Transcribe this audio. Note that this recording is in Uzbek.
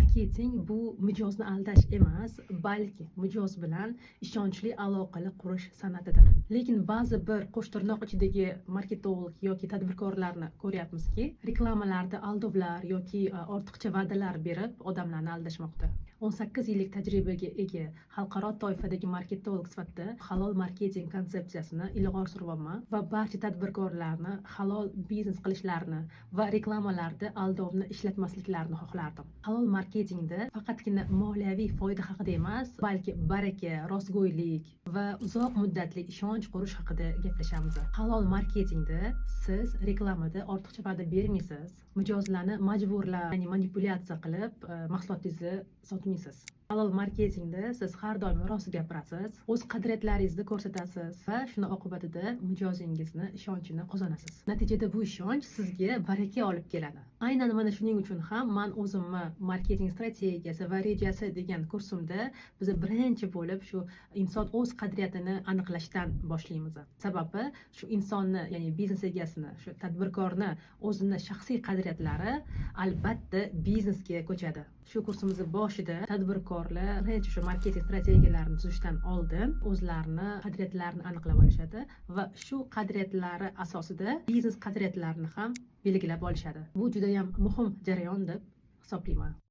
Marketing bu mijozni aldash emas, balki mijoz bilan ishonchli aloqalar qurish san'atidir. Lekin ba'zi bir qo'shtirnoq ichidagi marketolog yoki tadbirkorlarni ko'ryapmizki, reklamalarda aldovlar yoki ortiqcha va'dalar berib, odamlarni aldashmoqda. 18 yillik tajribaga ega xalqaro toifadagi marketolog sifatida halol marketing konsepsiyasini ilg'or suryapman va barcha tadbirkorlarni halol biznes qilishlarini va reklamalarda aldovni ishlatmasliklarini xohlardim. Halol marketingda faqatgina moliyaviy foyda haqida emas, balki baraka, rostgo'ylik va uzoq muddatli ishonch qurish haqida gaplashamiz. Halol marketingda siz reklamada ortiqcha va'da bermaysiz, mijozlarni majburlab, ya'ni manipulyatsiya qilib mahsulotingizni sotmaysiz. Halol marketingda siz har doim rost gapirasiz, o'z qadriyatlaringizni ko'rsatasiz va shuni oqibatida mijozingizni ishonchini qozonasiz. Natijada bu ishonch sizga baraka olib keladi. Aynan mana shuning uchun ham man o'zimni "Marketing strategiyasi va rejasi" degan kursimda biz birinchi bo'lib shu inson o'z qadriyatini aniqlashdan boshlaymiz. Sababi shu insonni, ya'ni biznes egasini, shu tadbirkorni o'zini shaxsiy qadriyatlari albatta biznesga ko'chadi. Shu kursimizni boshida tadbirkorlar birinchi shu marketing strategiyalarini tuzishdan oldin o'zlarini qadriyatlarini aniqlab olishadi va shu qadriyatlari asosida biznes qadriyatlarini ham belgilab olishadi. Bu judayam muhim jarayon deb hisoblayman.